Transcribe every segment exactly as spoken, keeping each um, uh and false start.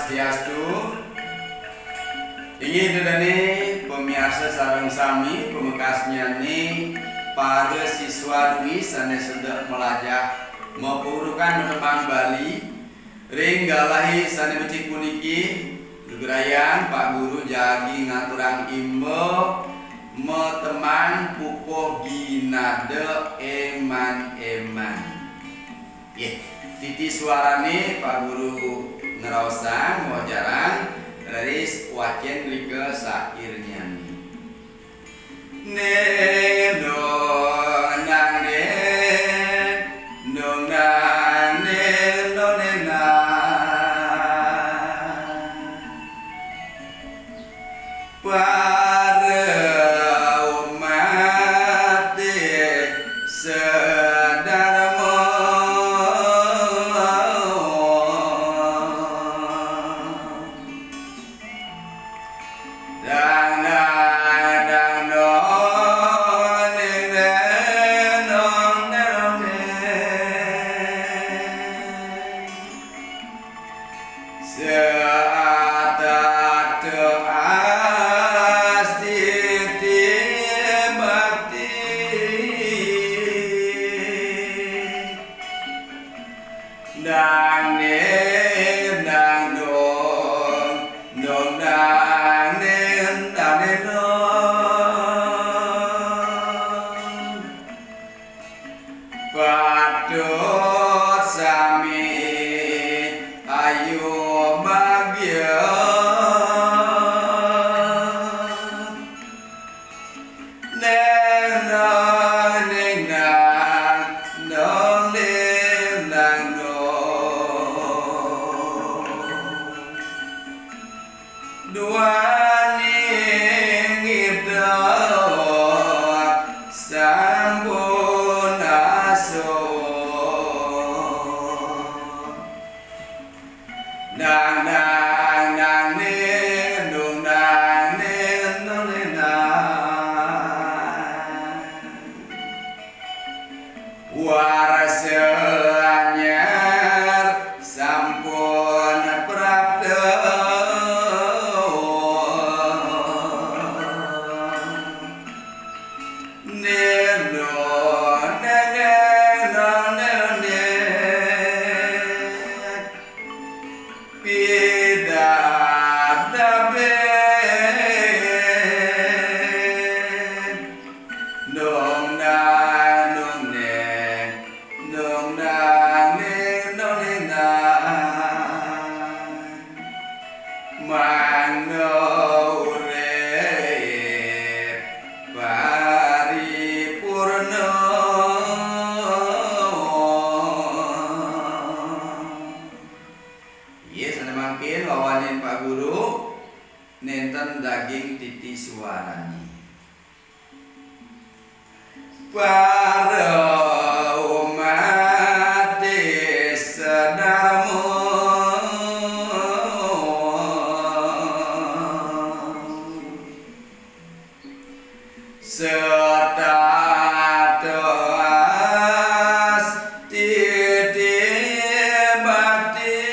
Swastiastu. Inggih ida dané pamiarsa sareng sami, pamekasnyané para siswa dwi sané sedek malajah mapaurukan matemang Bali. Ring galahé sané becik puniki, gegrayan Pak Guru jagi ngaturang imba matemang pupuh ginada éman-éman. Nggih, titi suarané Pak Guru ngraosang, ngajarang, raris wacén rika sairnyané. Ning dong nang ning, dong nang ning dong ning nang. Para umat sedarma. Dang dang dang dong, ding ding dong, ding dong ding. Seatata astiti bakti. Dang ding dang dong, dong dang ding dang ding dong. Patut sami ayu bagya. Neng nang neng nang nong neng nang nong. Duaning ida sampun asuh. Nang nang nang ning dung nang ning dung ning nang. Warsa anyar sampun prapta. Ning dung ning ning dung ning ning. Pidabdabin. Nong nang nong neng, nong nang ning nong ning nang. Mangda urip paripurna. Inggih, sané mangkin wawanin Pak Guru nénten daging titi suarané. Para umat sedarma. Setata astiti bakti.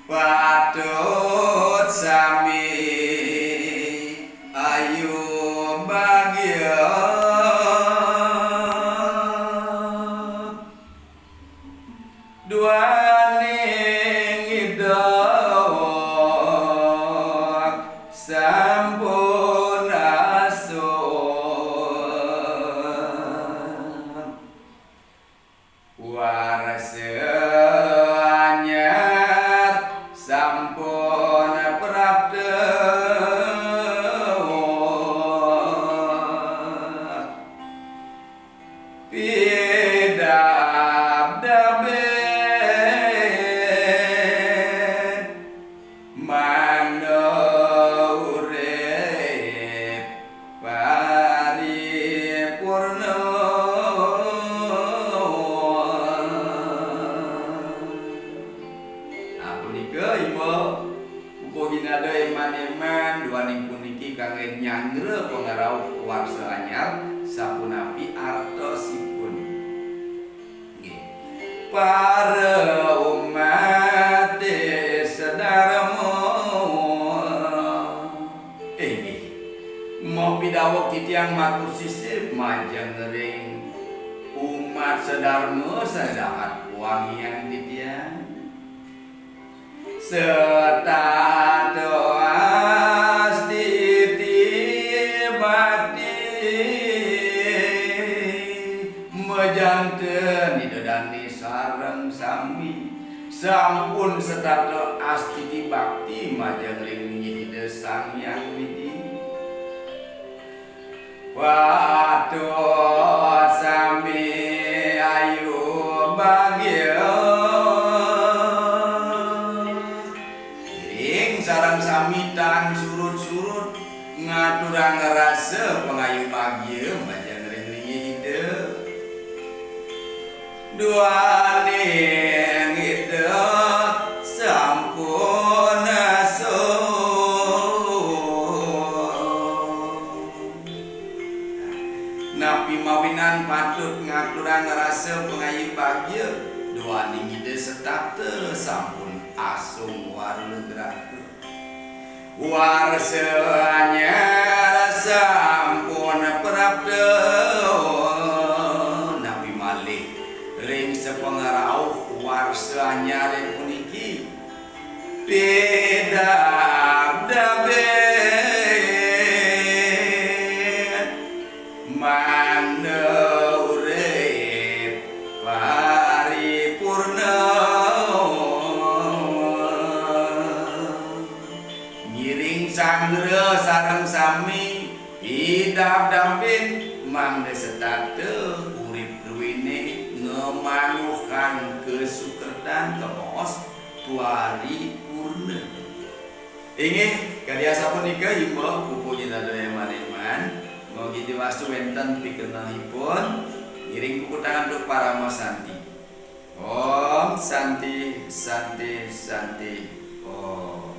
Patut sami ayu bagya. Duaning ida sampun asuh. Warsa anyar sampun prapta. Pidabdabin. Mangda urip paripurna. Nah, punika imba pupuh ginada éman-éman, duaning puniki kanggé nyanggra pangrauh warsa anyar, sapunapi artosipun. Para umat sedarma. Inggih, mapidaweg titiang matur sisip majeng ring umat sedarma sane dahat wangian titiang. Setata astiti bakti majanten Ida dane sareng sami sampun setata astiti bakti majeng ring Ida Sang Hyang Widi. Patut sami ayu bagia. Iring sareng sami tan surut-surut ngaturang rasa pangayu bagia majeng ring linggih Ida. Duaning Ida sampun asuh. Napi mawinan patut ngaturang rasa pangayu bagia? Duaning Ida setata sampun asung warna graha. Warsa anyar sampun prapta. Napi malih ring sapangrauh warsa anyare puniki pidabdabin mangda urip paripurna. Ngiring sanggra sareng sami pidabdabin mangda setata urip druene ngamangguhang kasukertan kabaos paripurna. Inggih, kadi asapunika imbau pupuh nyidada eman-eman, mugi diwastu wenten pikenehipun, ngiring puputang antuk parama santi. Om Santi, Santi, Santi, Om.